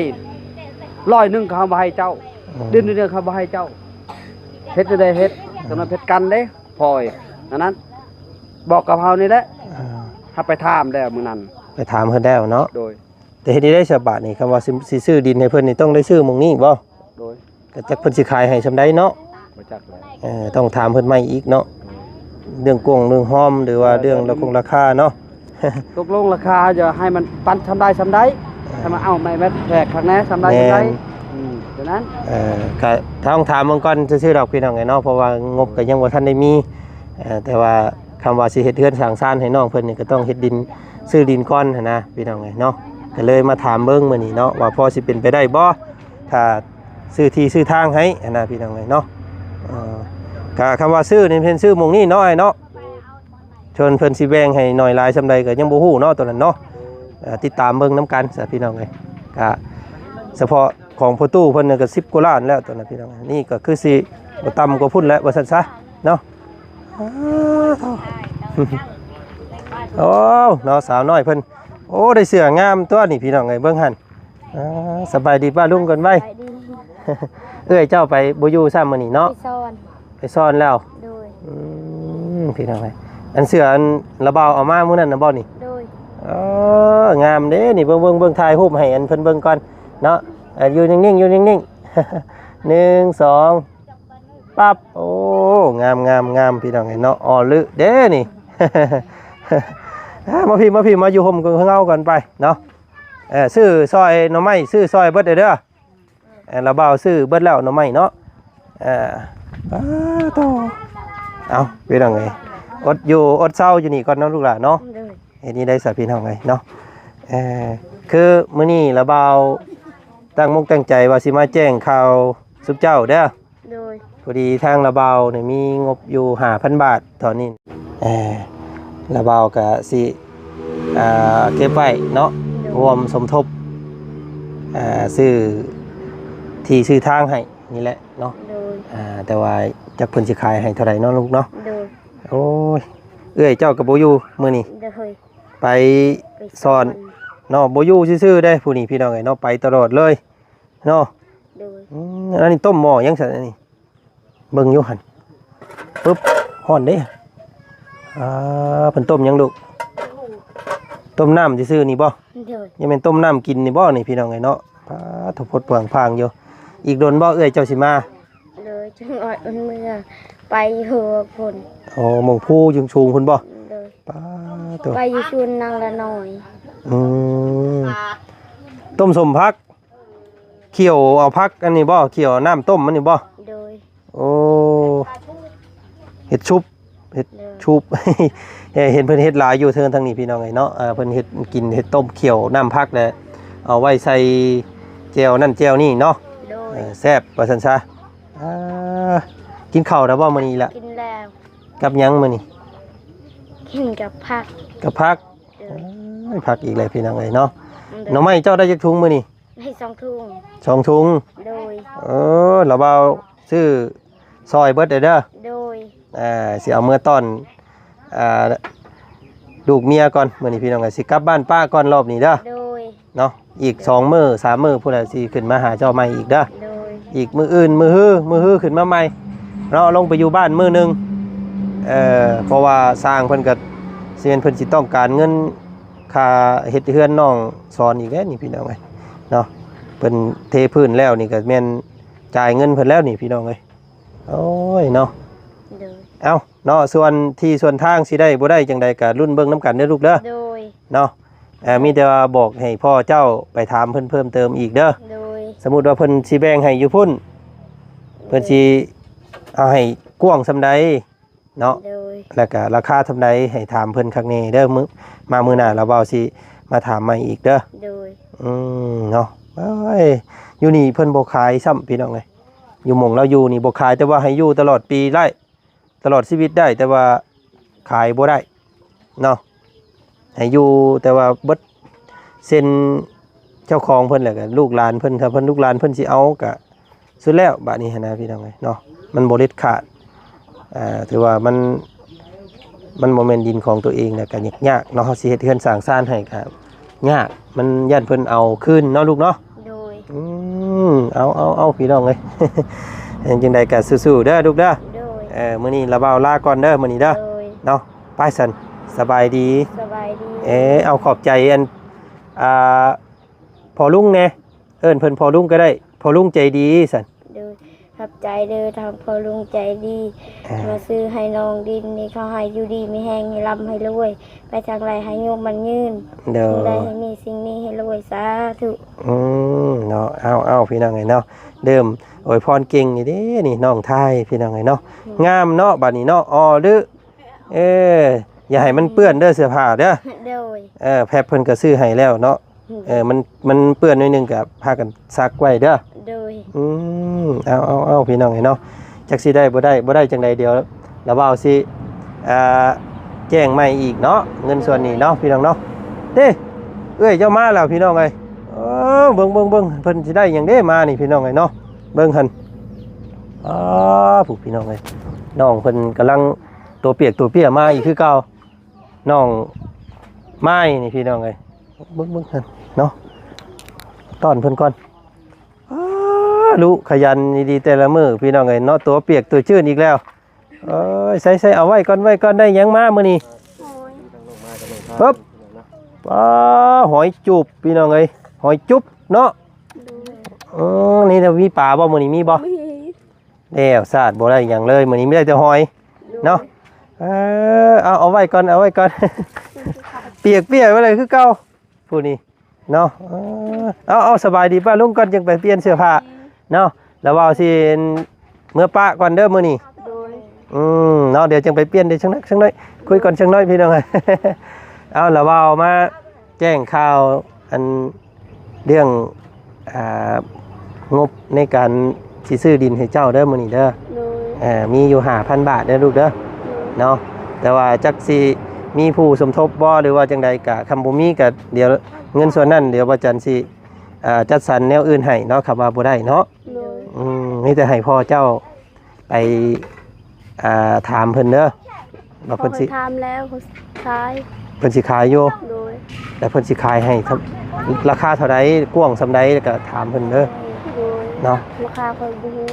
ຮ້ອຍໜຶ່ງກໍເຮົາບໍ່ໃຫ້ເຈົ້າ. ອືມ ເດືອນໜຶ່ງເຮົາບໍ່ໃຫ້ເຈົ້າ. ເຮັດແນວໃດເຮັດ ອືມ ຕອນນັ້ນເຮັດກັນເດ້ ພອຍ ອັນນັ້ນ ບອກກັບເຮົານີ້ແຫຼະ. ອ່າ ເຮົາໄປຖາມແລ້ວມື້ນັ້ນ ໄປຖາມເພິ່ນແລ້ວເນາະ. ໂດຍ. ແຕ່ເຮັດແນວໃດຊະບາດນີ້ ຄຳວ່າຊິ ຊິຊື້ດິນໃຫ້ເພິ່ນນີ້ ຕ້ອງໄດ້ຊື້ໝ່ອງນີ້ບໍ່? ໂດຍ. ກໍຈັກເພິ່ນຊິຂາຍໃຫ້ຊ່ຳໃດເນາະ. ບໍ່ຈັກແລ້ວ. ເອີ ຕ້ອງຖາມເພິ່ນໃໝ່ອີກເນາະ ເລື່ອງກວງເລື່ອງຫອມ ຫຼືວ່າເລື່ອງລາຄົງລາຄາເນາະ. ຕົກລົງລາຄາຈະໃຫ້ມັນປັນຊ່ຳໃດຊ່ຳໃດ ເອີ ໃຫ້ມັນເອົາໄມ້ແມັດແທກຂ້າງໃນຊ່ຳໃດ ແມ່ນ ຊ່ຳໃດ. ອືມ ເທົ່ານັ້ນ. ເອີ ກໍຕ້ອງຖາມເບິ່ງກ່ອນຊື່ໆດອກ ພີ່ນ້ອງເອີຍເນາະ ເພາະວ່າງົບກໍຍັງບໍ່ທັນໄດ້ມີ. ເອີ ແຕ່ວ່າຄຳວ່າຊິເຮັດເຮືອນສ້າງຊານໃຫ້ນ້ອງເພິ່ນນີ້ ກໍຕ້ອງເຮັດດິນ ຊື້ດິນກ່ອນຫັ້ນນະ ພີ່ນ້ອງເອີຍເນາະ. ກໍເລີຍມາຖາມເບິ່ງມື້ນີ້ເນາະ ວ່າພໍຊິເປັນໄປໄດ້ບໍ່ ຖ້າຊື້ທີ່ຊື້ທາງໃຫ້ຫັ້ນນະ ພີ່ນ້ອງເອີຍເນາະ. ເອີ ກະຄຳວ່າຊື້ນີ້ເພິ່ນຊື້ໝ່ອງນີ້ເນາະ ອ້າຍເນາະ. ໂດຍ. ສ່ວນເພິ່ນຊິແບ່ງໃຫ້ໜ້ອຍຫຼາຍຊ່ຳໃດກໍຍັງບໍ່ຮູ້ເນາະ ໂຕນັ້ນເນາະ. ເອີ ຕິດຕາມເບິ່ງນຳກັນຊະ ພີ່ນ້ອງເອີຍ. ກະສະເພາະຂອງພໍ່ຕູ້ເພິ່ນນີ້ກໍສິບກວ່າລ້ານແລ້ວ ໂຕນັ້ນ ພີ່ນ້ອງ. ນີ້ກໍຄືຊິບໍ່ຕ່ຳກວ່າພຸ້ນແຫຼະ ວ່າຊັ້ນຊະເນາະ. ອ້າ ໂອ້ ເນາະ ສາວນ້ອຍເພິ່ນ. ໂອ້ ໄດ້ເສື້ອງາມຕົວນີ້ ພີ່ນ້ອງເອີຍ ເບິ່ງຫັ້ນ. ອ່າ ສະບາຍດີປ້າລຸງກ່ອນໄວ້. ສະບາຍດີ. ເອື້ອຍເຈົ້າໄປບໍ່ຢູ່ຊ້ຳມື້ນີ້ເນາະ? ໄປສອນ ໄປສອນແລ້ວ. ໂດຍ. ອືມ ພີ່ນ້ອງເອີຍ ອັນເສື້ອອັນລະບ່າວເອົາມາມື້ນັ້ນນະບໍ່ນີ້? ໂດຍ. ເອີ ງາມເດ້ນີ້ ເບິ່ງ ເບິ່ງ ເບິ່ງ ຖ່າຍຮູບໃຫ້ອັນເພິ່ນເບິ່ງກ່ອນເນາະ. ເອີ ຢູ່ນິ່ງໆ ຢູ່ນິ່ງໆ ໜຶ່ງ ສອງ ປັບ. ໂອ້ ງາມ ງາມ ງາມ ພີ່ນ້ອງເອີຍເນາະ. ອໍລຶເດ້ນີ້. ມາພີ້ ມາພີ້ ມາຢູ່ຮົ່ມເງົາກ່ອນໄປເນາະ. ເອີ ຊື້ຊ່ອຍໜໍ່ໄມ້ ຊື້ຊ່ອຍເບິດເດີ. ເອີ ລະບ່າວຊື້ເບິດແລ້ວໜໍ່ໄມ້ເນາະ. ເອີ ປາໂຕ ເອົາ ພີ່ນ້ອງເອີຍ ອົດຢູ່ອົດເຊົາຢູ່ນີ້ກ່ອນເນາະ ລູກຫຼານເນາະ. ໂດຍ. ເຮັດນີ້ໄດ້ສະ ພີ່ນ້ອງເອີຍເນາະ. ເອີ ຄືມື້ນີ້ລະບ່າວຕັ້ງມົກຕັ້ງໃຈວ່າຊິມາແຈ້ງຂ່າວຊຸມເຈົ້າເດີ. ໂດຍ. ພໍດີທາງລະບ່າວນີ້ມີງົບຢູ່ຫ້າພັນບາດຕອນນີ້. ເອີ ລະບ່າວກະຊິ ອ່າ ເກັບໄວ້ເນາະ. ໂດຍ. ຮ່ວມສົມທົບ ອ່າ ຊື້ທີ່ຊື້ທາງໃຫ້ນີ້ແຫຼະເນາະ. ໂດຍ. ອ່າ ແຕ່ວ່າຈັກເພິ່ນຊິຂາຍໃຫ້ເທົ່າໃດເນາະ ລູກເນາະ. ໂດຍ. ໂອ້ຍ ເອື້ອຍເຈົ້າກໍບໍ່ຢູ່ມື້ນີ້. ໂດຍ. ໄປ ໄປສອນ ສອນເນາະ. ບໍ່ຢູ່ຊື່ໆເດ້ຜູ້ນີ້ ພີ່ນ້ອງເອີຍເນາະ ໄປຕະຫຼອດເລີຍເນາະ. ໂດຍ. ອືມ ອັນນີ້ຕົ້ມໝໍ້ຫຍັງຊັ້ນອັນນີ້? ເບິ່ງຢູ່ຫັ້ນ ປຶບ ຮ້ອນເດ້. ອ່າ ເພິ່ນຕົ້ມຫຍັງລູກ? ຕົ້ມນ້ຳຊື່ໆນີ້ບໍ່? ໂດຍ. ຍັງແມ່ນຕົ້ມນ້ຳກິນນີ້ບໍ່ນີ້ ພີ່ນ້ອງເອີຍເນາະ. ປາໂທ ໂພດເປືອງພາງຢູ່. ອີກດົນບໍ່ເອື້ອຍເຈົ້າຊິມາ? ໂດຍ. ຈັ່ງອອດເມືອໄປຢູ່ພຸ້ນ. ອໍ ໝ່ອງພູສູງໆພຸ້ນບໍ່? ໂດຍ. ປາໂທ ໄປຢູ່ສວນນາງລະນ້ອຍ. ອືມ ຕົ້ມສົ້ມຜັກ ຂ້ຽວເອົາຜັກອັນນີ້ບໍ່? ຂ້ຽວເອົານ້ຳຕົ້ມອັນນີ້ບໍ່? ໂດຍ. ໂອ້ ເຮັດຊຸບ ເຮັດ ໂດຍ ຊຸບ. ເຫັນເພິ່ນເຮັດຫຼາຍຢູ່ເທິງທາງນີ້ ພີ່ນ້ອງເອີຍເນາະ. ເອີ ເພິ່ນເຮັດກິນ ເຮັດຕົ້ມ ຂ້ຽວນ້ຳຜັກ ແລ້ວເອົາໄວ້ໃສ່ແຈ່ວນັ້ນແຈ່ວນີ້ເນາະ. ໂດຍ. ເອີ ແຊບວ່າຊັ້ນຊະ. ອ່າ ກິນເຂົ້າແລ້ວບໍ່ມື້ນີ້ລະ? ກິນແລ້ວ. ກັບຫຍັງມື້ນີ້? ກິນກັບຜັກ. ກັບຜັກ. ໂດຍ. ໂອ້ຍ ຜັກອີກແລ້ວ ພີ່ນ້ອງເອີຍເນາະ. ໂດຍ. ໜໍ່ໄມ້ເຈົ້າໄດ້ຈັກຖົງມື້ນີ້? ໄດ້ສອງຖົງ. ສອງຖົງ. ໂດຍ. ເອີ ລະບ່າວຊື້ຊ່ອຍເບິດເດີ. ໂດຍ. ອ່າ ຊິເອົາເມືອຕ້ອນ ອ່າ ລູກເມຍກ່ອນ ມື້ນີ້ ພີ່ນ້ອງເອີຍ ຊິກັບບ້ານປ້າກ່ອນລອບນີ້ເດີ. ໂດຍ. ເນາະ ອີກສອງມື້ສາມມື້ພຸ້ນແຫຼະ ຊິຂຶ້ນມາຫາເຈົ້າໃໝ່ອີກເດີ. ໂດຍ. ອີກມື້ອື່ນ ມື້ຮື ມື້ຮືຂຶ້ນມາໃໝ່ເນາະ ລົງໄປຢູ່ບ້ານມື້ໜຶ່ງ. ເອີ ເພາະວ່າຊ່າງເພິ່ນກໍຊິແມ່ນເພິ່ນຊິຕ້ອງການເງິນຄ່າເຮັດເຮືອນນ້ອງສອນອີກແລ້ວນີ້ ພີ່ນ້ອງເອີຍເນາະ. ເພິ່ນເທພື້ນແລ້ວນີ້ກໍແມ່ນຈ່າຍເງິນເພິ່ນແລ້ວນີ້ ພີ່ນ້ອງເອີຍ. ໂອ້ຍເນາະ. ໂດຍ. ເອົ້າ ເນາະ ສ່ວນທີ່ສ່ວນທາງຊິໄດ້ບໍ່ໄດ້ຈັ່ງໃດກໍລຸ້ນເບິ່ງນຳກັນເດີລູກເດີ. ໂດຍ. ເນາະ ເອີ ມີແຕ່ວ່າບອກໃຫ້ພໍ່ເຈົ້າໄປຖາມເພິ່ນເພີ່ມເຕີມອີກເດີ. ໂດຍ. ສົມມຸດວ່າເພິ່ນຊິແບ່ງໃຫ້ຢູ່ພຸ້ນ ເພິ່ນຊິເອົາໃຫ້ກວ້າງສ່ຳໃດເນາະ ໂດຍ ແລ້ວກະລາຄາສ່ຳໃດ ໃຫ້ຖາມເພິ່ນຄັກແນ່ເດີ ມື້ ມາມື້ໜ້າລາວເວົ້າຊິມາຖາມໃໝ່ອີກເດີ ໂດຍ ອືມ ເນາະ ເອີຍ ຢູ່ນີ້ເພິ່ນບໍ່ຂາຍຊ້ຳ ພີ່ນ້ອງເອີຍ ຢູ່ໝ່ອງລາວຢູ່ນີ້ບໍ່ຂາຍ ແຕ່ວ່າໃຫ້ຢູ່ຕະຫຼອດປີໄດ້ ຕະຫຼອດຊີວິດໄດ້ ແຕ່ວ່າຂາຍບໍ່ໄດ້ເນາະ ໃຫ້ຢູ່ ແຕ່ວ່າເບິດເຊັນເຈົ້າຂອງເພິ່ນ ແລ້ວກໍລູກຫຼານເພິ່ນ ຖ້າເພິ່ນ ລູກຫຼານເພິ່ນຊິເອົາກໍສຸດແລ້ວ ບາດນີ້ຫັ້ນນະ ພີ່ນ້ອງເອີຍເນາະ ມັນບໍ່ເດັດຂາດ ອ່າ ຖືວ່າມັນ ມັນບໍ່ແມ່ນດິນຂອງຕົວເອງ ແລ້ວກໍຍາກໆເນາະ ເຮົາຊິເຮັດເຮືອນສ້າງຊານໃຫ້ກໍຍາກ ມັນຢ້ານເພິ່ນເອົາຄືນເນາະລູກເນາະ ໂດຍ ອືມ ເອົາ ເອົາ ເອົາ ພີ່ນ້ອງເອີຍ ເຮັດຈັ່ງໃດກໍສູ້ໆເດີລູກເດີ ໂດຍ ເອີ ມື້ນີ້ລາວເວົ້າລາກ່ອນເດີ ມື້ນີ້ເດີ ໂດຍ ເນາະ ໄປຊັ້ນ ສະບາຍດີ ສະບາຍດີ ເອີ ເອົາ ຂອບໃຈອັນ ອ່າ ພໍ່ລຸງແດ່ ເອີ້ນເພິ່ນພໍ່ລຸງກໍໄດ້ ພໍ່ລຸງໃຈດີຊັ້ນ ໂດຍ ຂອບໃຈເດີທາງພໍ່ລຸງໃຈດີ ອ່າ ມາຊື້ໃຫ້ນ້ອງດິນນີ້ ຂໍໃຫ້ຢູ່ດີມີແຮງ ໃຫ້ລ່ຳໃຫ້ລວຍ ໄປທາງໃດໃຫ້ຍູບໝັ້ນຍືນ ໂດຍ ສິ່ງໃດໃຫ້ມີສິ່ງນີ້ໃຫ້ລວຍ ສາທຸ ອືມ ເນາະ ເອົາ ເອົາ ພີ່ນ້ອງເອີຍເນາະ ເລີ່ມອວຍພອນເກັ່ງນີ້ເດ້ ນີ້ນ້ອງຊາຍ ພີ່ນ້ອງເອີຍເນາະ ອືມ ງາມເນາະ ບາດນີ້ເນາະ ອໍ ຫຼື ເອີ ຢ່າໃຫ້ມັນເປື້ອນເດີ ເສື້ອຜ້າເດີ ໂດຍ ເອີ ແພັບເພິ່ນກໍຊື້ໃຫ້ແລ້ວເນາະ ອືມ ເອີ ມັນ ມັນເປື້ອນໜ້ອຍໜຶ່ງກໍພາກັນຊັກໄວ້ເດີ ໂດຍ ອືມ ເອົາ ເອົາ ເອົາ ພີ່ນ້ອງເອີຍເນາະ ຈັກຊິໄດ້ບໍ່ໄດ້ ບໍ່ໄດ້ຈັ່ງໃດ ດຽວລາວເວົ້າຊິ ອ່າ ແຈ້ງໃໝ່ອີກເນາະ ເງິນສ່ວນນີ້ເນາະ ພີ່ນ້ອງເນາະ ເດ້ ເອື້ອຍເຈົ້າມາແລ້ວ ພີ່ນ້ອງເອີຍ ເອີ ເບິ່ງ ເບິ່ງ ເບິ່ງ ເພິ່ນຊິໄດ້ຫຍັງເດ້ມານີ້ ພີ່ນ້ອງເອີຍເນາະ ເບິ່ງຫັ້ນ ອໍ ຜູ້ ພີ່ນ້ອງເອີຍ ນ້ອງເພິ່ນກຳລັງຕົວປຽກຕົວເປຍມາອີກຄືເກົ່າ ນ້ອງໄມ້ນີ້ ພີ່ນ້ອງເອີຍ ເບິ່ງ ເບິ່ງຫັ້ນເນາະ ຕ້ອນເພິ່ນກ່ອນ ອ້າ ລຸຂະຫຍັນດີໆແຕ່ລະມື້ ພີ່ນ້ອງເອີຍເນາະ ຕົວປຽກຕົວຈືນອີກແລ້ວ ເອີຍ ໃສ່ໆ ເອົາໄວ້ກ່ອນ ໄວ້ກ່ອນ ໄດ້ຫຍັງມາມື້ນີ້ ໂອ້ຍ ປຶບ ປາ ຫອຍຈູບ ພີ່ນ້ອງເອີຍ ຫອຍຈຸບເນາະ ໂດຍ ເອີ ນີ້ນະ ມີປາບໍ່ ມື້ນີ້ມີບໍ່? ມີ ແລ້ວຊາດບໍ່ໄດ້ຫຍັງເລີຍ ມື້ນີ້ມີໄດ້ແຕ່ຫອຍ ໂດຍ ເນາະ ເອີ ເອົາ ເອົາໄວ້ກ່ອນ ເອົາໄວ້ກ່ອນ ປຽກໆໄວ້ເລີຍຄືເກົ່າ ຜູ້ນີ້ເນາະ ເອີ ເອົາ ເອົາ ສະບາຍດີປ້າລຸງກ່ອນ ຈຶ່ງໄປປ່ຽນເສື້ອຜ້າເນາະ ລາວເວົ້າຊິເມືອປະກ່ອນເດີມື້ນີ້ ໂດຍ ອືມ ເນາະ ດຽວຈຶ່ງໄປປ່ຽນ ດຽວຈັກໜ້ອຍ ຈັກໜ້ອຍ ຄຸຍກ່ອນຈັກໜ້ອຍ ພີ່ນ້ອງ ເອົາ ລາວເວົ້າມາ ແຈ້ງຂ່າວອັນເລື່ອງ ອ່າ ງົບໃນການຊິຊື້ດິນໃຫ້ເຈົ້າເດີມື້ນີ້ເດີ ໂດຍ ເອີ ມີຢູ່ຫ້າພັນບາດເດີລູກເດີ ໂດຍ ເນາະ ແຕ່ວ່າຈັກຊິມີຜູ້ສົມທົບບໍ່ ຫຼືວ່າຈັ່ງໃດກະ ຄັນບໍ່ມີກະ ດຽວເງິນສ່ວນນັ້ນ ດຽວບໍ່ຈັນຊິ ເອີ ຈັດສັນແນວອື່ນໃຫ້ເນາະ ຄັນວ່າບໍ່ໄດ້ເນາະ ໂດຍ ອືມ ມີແຕ່ໃຫ້ພໍ່ເຈົ້າ ໄປ ອ່າ ຖາມເພິ່ນເດີ ວ່າເພິ່ນຊິ ເຂົາໄປຖາມແລ້ວ ເພິ່ນຊິຂາຍ ເພິ່ນຊິຂາຍຢູ່ ໂດຍ ແລ້ວເພິ່ນຊິຂາຍໃຫ້ ລາຄາເທົ່າໃດ ກວ້າງສ່ຳໃດ ແລ້ວກໍຖາມເພິ່ນເດີ ໂດຍ ເນາະ ລາຄາຂ້ອຍບໍ່ຮູ້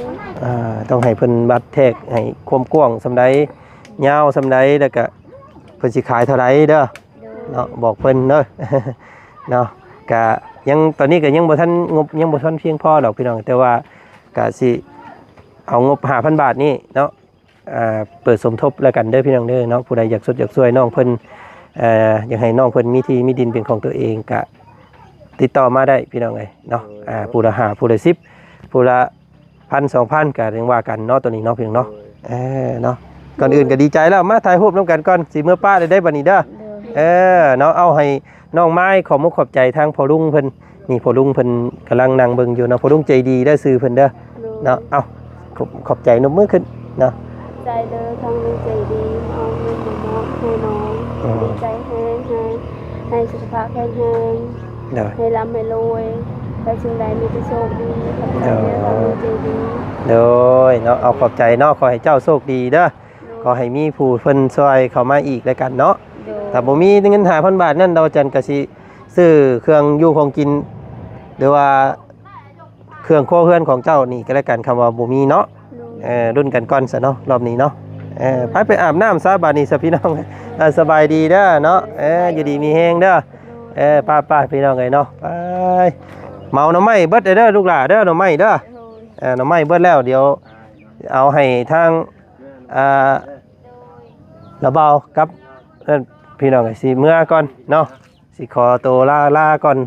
ອ່າ ຕ້ອງໃຫ້ເພິ່ນວັດແທກໃຫ້ຄວາມກວ້າງສ່ຳໃດ ຍາວສ່ຳໃດ ແລ້ວກໍເພິ່ນຊິຂາຍເທົ່າໃດເດີ ໂດຍ ເນາະ ບອກເພິ່ນເດີ ເນາະ ກະຍັງ ຕອນນີ້ກໍຍັງບໍ່ທັນ ງົບຍັງບໍ່ທັນພຽງພໍດອກ ພີ່ນ້ອງ ແຕ່ວ່າກະຊິເອົາງົບຫ້າພັນບາດນີ້ເນາະ ອ່າ ເປີດສົມທົບແລ້ວກັນເດີພີ່ນ້ອງເດີເນາະ ຜູ້ໃດຢາກຊົດຢາກຊ່ວຍນ້ອງເພິ່ນ ເອີ ຢາກໃຫ້ນ້ອງເພິ່ນມີທີ່ມີດິນເປັນຂອງຕົວເອງ ກະຕິດຕໍ່ມາໄດ້ພີ່ນ້ອງເອີຍເນາະ ໂດຍ ອ່າ ຜູ້ລະຫ້າ ຜູ້ລະສິບ ຜູ້ລະພັນ ສອງພັນ ກະຍັງວ່າກັນເນາະ ໂຕນີ້ເນາະ ພີ່ນ້ອງເນາະ ໂດຍ ເອີ ເນາະ ກ່ອນອື່ນກະດີໃຈແລ້ວ ມາຖ່າຍຮູບນຳກັນກ່ອນ ຊິເມືອປະໄດ້ເດ້ບັດນີ້ເດີ ໂດຍ ເອີ ເນາະ ເອົາໃຫ້ນ້ອງມາຍ ຂອບມຸກຂອບໃຈທາງພໍ່ລຸງເພິ່ນ ນີ້ພໍ່ລຸງເພິ່ນກຳລັງນັ່ງເບິ່ງຢູ່ເນາະ ພໍ່ລຸງໃຈດີເດີ ຊື່ເພິ່ນເດີ ໂດຍ ເນາະ ເອົາ ຂອບ ຂອບໃຈ ນົບມືຂຶ້ນເນາະ ໃຈເດີ ທາງລຸງໃຈດີ ເອົາເງິນມາມອບໃຫ້ນ້ອງ ອືມ ດີໃຈແຮງ ໃຫ້ ໃຫ້ສຸຂະພາບແຂງແຮງ ໂດຍ ໃຫ້ລ່ຳໃຫ້ລວຍ ໄປສິ່ງໃດມີແຕ່ໂຊກດີ ຂອບໃຈເດີ ໂດຍ ທາງລຸງໃຈດີ ໂດຍ ເນາະ ເອົາ ຂອບໃຈເນາະ ຂໍໃຫ້ເຈົ້າໂຊກດີເດີ ໂດຍ ຂໍໃຫ້ມີຜູ້ເພິ່ນຊ່ວຍເຂົ້າມາອີກແລ້ວກັນເນາະ ໂດຍ ຖ້າບໍ່ມີເງິນຫ້າພັນບາດນັ້ນ ດາວຈັນກະຊິຊື້ເຄື່ອງຢູ່ຂອງກິນ ຫຼືວ່າ ເຄື່ອງຄົວເຮືອນຂອງເຈົ້ານີ້ກໍແລ້ວກັນ ຄຳວ່າບໍ່ມີເນາະ ໂດຍ ເອີ ລຸ້ນກັນກ່ອນຊະເນາະ ລອບນີ້ເນາະ ເອີ ໂດຍ ໄປ ໄປອາບນ້ຳຊະບາດນີ້ຊະພີ່ນ້ອງ ເອີ ສະບາຍດີເດີເນາະ ເອີ ຢູ່ດີມີແຮງເດີ ໂດຍ ເອີ ໄປໆ ພີ່ນ້ອງເອີຍເນາະ ໄປ ເໝົາໜໍ່ໄມ້ເບິດເດີລູກຫຼ້າເດີ ໜໍ່ໄມ້ເດີ ໂດຍ ເອີ ໜໍ່ໄມ້ເບິດແລ້ວ ດຽວເອົາໃຫ້ທາງ ອ່າ ລະເບົາກັບ ເອີ ພີ່ນ້ອງເອີຍ ຊິເມືອກ່ອນເນາະ ຊິຂໍໂຕລາ ລາກ່ອນ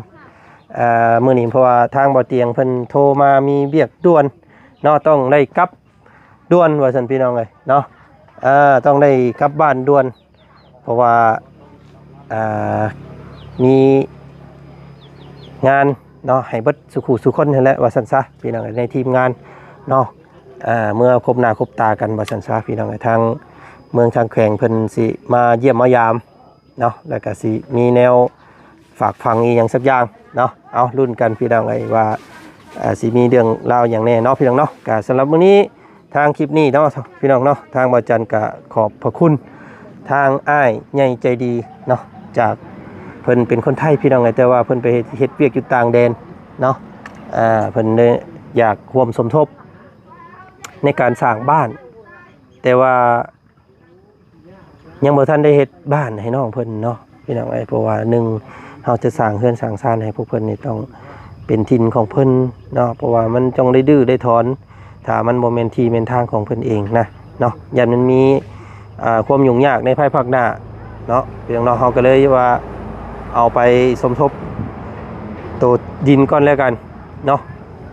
ອ່າ ມື້ນີ້ ເພາະວ່າທາງບໍ່ຕຽງເພິ່ນໂທມາມີວຽກດ່ວນເນາະ ຕ້ອງໄດ້ກັບດ່ວນວ່າຊັ້ນພີ່ນ້ອງເອີຍເນາະ ເອີ ຕ້ອງໄດ້ກັບບ້ານດ່ວນ ເພາະວ່າ ອ່າ ມີງານເນາະ ໃຫ້ເບິດສູ່ຄູ່ສູ່ຄົນຫັ້ນແຫຼະວ່າຊັ້ນຊະ ພີ່ນ້ອງເອີຍ ໃນທີມງານເນາະ ອ່າ ເມື່ອພົບໜ້າພົບຕາກັນວ່າຊັ້ນຊະ ພີ່ນ້ອງເອີຍ ທາງເມືອງທາງແຂວງເພິ່ນຊິມາຢ້ຽມມາຢາມ ເນາະ ແລ້ວກະຊິມີແນວຝາກຝັງອີ່ຫຍັງສັກຢ່າງເນາະ ເອົາລຸ້ນກັນພີ່ນ້ອງເອີຍວ່າ ເອີ ຊິມີເລື່ອງລາວຫຍັງແດ່ເນາະ ພີ່ນ້ອງເນາະ ກະສຳລັບມື້ນີ້ ທາງຄລິບນີ້ເນາະ ພີ່ນ້ອງເນາະ ທາງບ່າວຈັນກະຂອບພະຄຸນທາງອ້າຍໃຫຍ່ໃຈດີເນາະ ຈາກ ເພິ່ນເປັນຄົນໄທພີ່ນ້ອງເອີຍ ແຕ່ວ່າເພິ່ນໄປເຮັດ ເຮັດວຽກຢູ່ຕ່າງແດນເນາະ ອ່າ ເພິ່ນໄດ້ຢາກຮ່ວມສົມທົບໃນການສ້າງບ້ານ ແຕ່ວ່າ ຍັງບໍ່ທັນໄດ້ເຮັດບ້ານໃຫ້ນ້ອງເພິ່ນເນາະ ພີ່ນ້ອງເອີຍ ເພາະວ່າໜຶ່ງ ເຮົາຈະສ້າງເຮືອນສ້າງຊານໃຫ້ພວກເພິ່ນນີ້ ຕ້ອງເປັນຖິ່ນຂອງເພິ່ນເນາະ ເພາະວ່າມັນຕ້ອງໄດ້ຮື້ໄດ້ຖອນ ຖ້າມັນບໍ່ແມ່ນທີ່ແມ່ນທາງຂອງເພິ່ນເອງນະເນາະ ຢ້ານມັນມີ ອ່າ ຄວາມຫຍຸ້ງຍາກໃນພາຍພາກໜ້າເນາະ ພີ່ນ້ອງເນາະ ເຮົາກໍເລີຍວ່າເອົາໄປສົມທົບໂຕດິນກ່ອນແລ້ວກັນເນາະ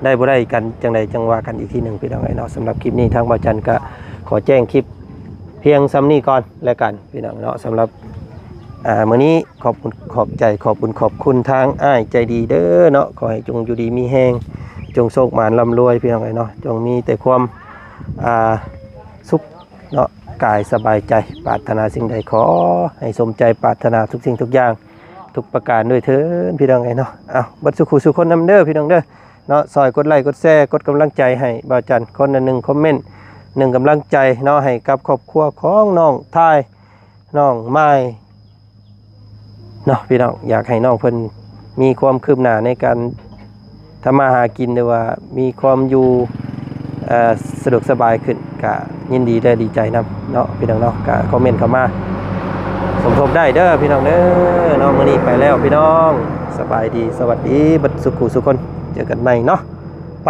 ໄດ້ບໍ່ໄດ້ກັນຈັ່ງໃດຈັ່ງວ່າກັນອີກທີໜຶ່ງ ພີ່ນ້ອງເອີຍເນາະ ສຳລັບຄລິບນີ້ທາງບ່າວຈັນກໍຂໍແຈ້ງຄລິບ ພຽງສ່ຳນີ້ກ່ອນແລ້ວກັນພີ່ນ້ອງເນາະ ສຳລັບ ອ່າ ມື້ນີ້ຂອບຄຸນຂອບໃຈ ຂອບບຸນຂອບຄຸນທາງອ້າຍໃຈດີເດີເນາະ ຂໍໃຫ້ຈົ່ງຢູ່ດີມີແຮງ ຈົ່ງໂຊກໝານລ່ຳລວຍພີ່ນ້ອງເອີຍເນາະ ຈົ່ງມີແຕ່ຄວາມ ອ່າ ສຸກເນາະ ກາຍສະບາຍໃຈ ປາດຖະໜາສິ່ງໃດຂໍໃຫ້ສົມໃຈປາດຖະໜາທຸກສິ່ງທຸກຢ່າງ ທຸກປະການດ້ວຍເທີ້ນ ພີ່ນ້ອງເອີຍເນາະ ເອົາ ເບິດສູ່ຄູ່ສູ່ຄົນນຳເດີພີ່ນ້ອງເດີ ເນາະ ຊ່ອຍກົດໄລກົດແຊ ກົດກຳລັງໃຈໃຫ້ບ່າວຈັນ ຄົນລະໜຶ່ງຄອມເມັນ ໜຶ່ງກຳລັງໃຈເນາະ ໃຫ້ກັບຄອບຄົວຂອງນ້ອງທາຍ ນ້ອງມາຍເນາະ ພີ່ນ້ອງ ຢາກໃຫ້ນ້ອງເພິ່ນມີຄວາມຄືບໜ້າໃນການທຳມາຫາກິນ ຫຼືວ່າມີຄວາມຢູ່ ເອີ ສະດວກສະບາຍຂຶ້ນ ກະຍິນດີ ແລະ ດີໃຈນຳເນາະ ພີ່ນ້ອງເນາະ ກະຄອມເມັນເຂົ້າມາ ສົມທົບໄດ້ເດີພີ່ນ້ອງເດີເນາະ ມື້ນີ້ໄປແລ້ວພີ່ນ້ອງ ສະບາຍດີ ສະຫວັດດີ ເບິດສູ່ຄູ່ສູ່ຄົນ ເຈີກັນໃໝ່ເນາະ ໄປ.